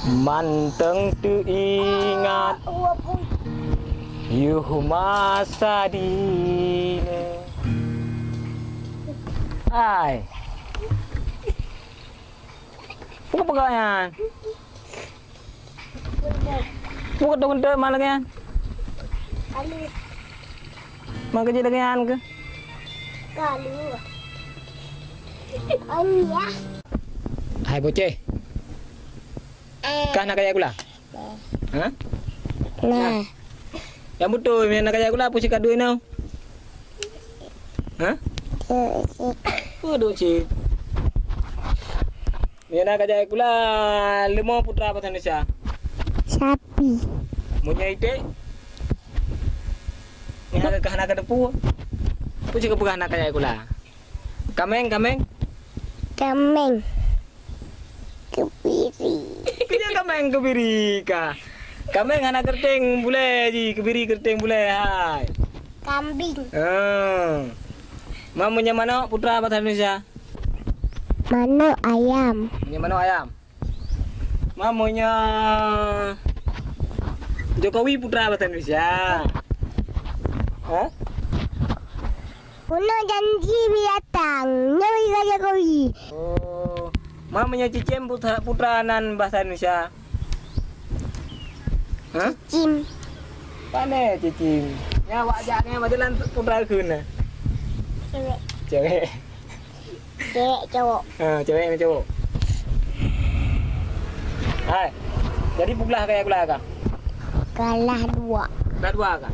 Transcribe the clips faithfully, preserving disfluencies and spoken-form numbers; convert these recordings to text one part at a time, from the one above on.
Mantong teuingat yoh masa dinoe. Hai. Peue peugah nyan? Peue keuntut-keuntut malam nyan? Kalu. Mang keujeuet lagèe nyan keuh? Kalu. Anya. Hai boceh. Kah na kajak sikula? Ha? Nah. Nyang beutôi, meunyo na kajak sikula, peue cit ka duek inoe? Ha? Duek cit. Oh, duek cit. Meunyo na kajak sikula, leumo putra bahasa Indonesia? Sapi. Meunyo iték? Meunyo kah na kateupeue? Peue cit ka peugah na kajak sikula? Kaméng, kaméng? Kaméng. Kebiri. Keu nyan kaméng kebiri kah? Kaméng hana keureuteng bulèe jih, kebiri keureuteng bulèe hai. Kambing. Ah. Meunyo manok putra bahasa Indonesia? Manok ayam. Meunyo manok ayam. Meunyo Jokowi putra bahasa Indonesia? Ha? Keunoe janji binatang, nyoe Raja Koi. Oh. Ma meunyoe cicém putra, putra nan bahasa Indonesia? Hah? Cicém. Pane cicém? Nyan awak jak nyan, bak jalan putra kheun na. Cewek. Cewek. Cewek cowok. Ha, cewek ngon cowok. Hai. Jadi peue glah kajak sikula kah? Glah dua. Glah dua kah?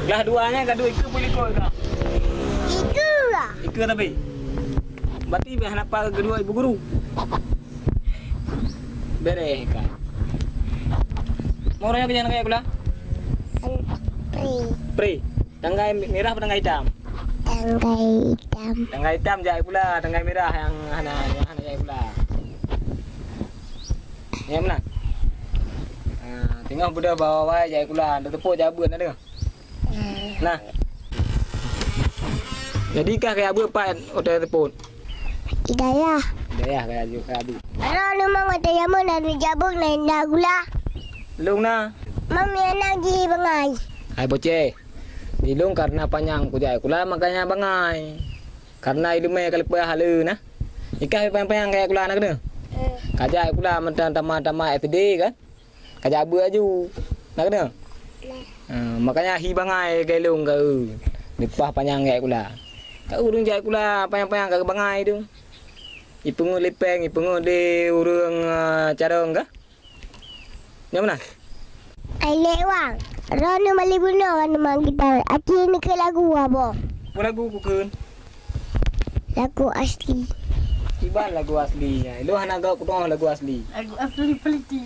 Glah dua nyan ka duek ikeu peulikot kah? Ikeu lah. Ikeu tapi. Berarti bèk hana pat geudua ibu guru. Bereh kah. Mau raya keu nyan kajak sikula? Pri. Pri. Tanggai mirah apa tanggai itam? Tanggai itam. Tanggai itam jak sikula, tanggai mirah nyang hana, nyang hana jak sikula. Ya meunan. Ha, teungoh beudôh bawa wai jak sikula, dak teupok jak beuet na deuh. Hmm. Nah. Jadi kah kajak beuet pat watèe teupot? Hidayah. Hidayah kajak beuet. Droeneuh mang watèe jameun na jak beuet na, na gula. Lôn na. Mam ya na jih bangai. Hai boceh. Ilôn karena panyang kujak sikula makanya bangai. Karena ileumèe ka leupah haleue na. Ikah panyang-panyang kajak sikula na keunoe. Hmm. Kajak sikula mantong tamat-tamat S D kan. Kajak beuet aju. Na keunoe. Nah. Ha, makanya hi bangai keu ilôn ka eu. Leupah panyang kajak sikula. Ka ureueng jak sikula panyang-panyang ka bangai tu. Ipeungeuet lipeng, ipeungeuet di ureueng, ah, carông ka. Nyang meunan? Hai Lek Wang, droeneuh mali bunoe ngon teuma gitar, aci neukheun lagu saboh. Peue lagu kukheun? Lagu asli. Kiban lagu asli nyan. Ilôn hana gob kudeungoe lagu asli. Lagu asli peliti.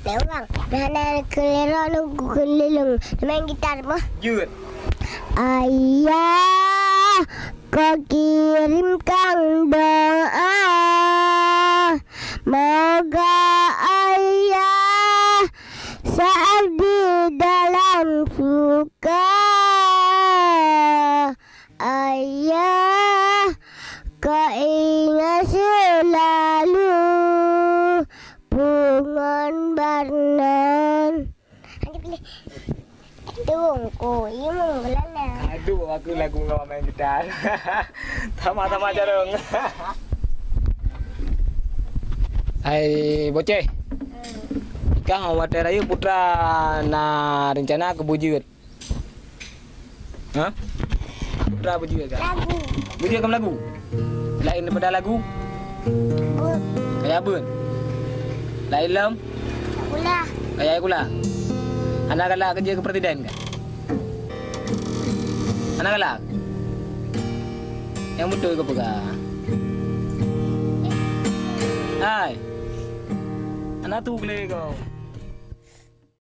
Lek Wang, hana neukheun lé droeneuh kukheun lé lôn. Main gitar boh. Jeuet. Ayah, kau kirimkan doa. Moga ayah saat di dalam suka, ayah kau ingat selalu pungon barnan. Dong ko, iya mong gelana. Aduh, aku lagu ngon main gitar. Sama-sama carông. Hai boceh. Kah watèe rayeuk putra na rencana keu beujeuet? Ha? Putra beujeuet kah? Lagu. Beujeuet keu lagu? Laén daripada lagu? Beuet. Kajak beuet. Laén lom? Sikula. Kajak sikula. Hana galak keu jeuet keu presiden kah? Hana galak. Nyang beutôi keu peugah. Hai. Hana tu glé kau.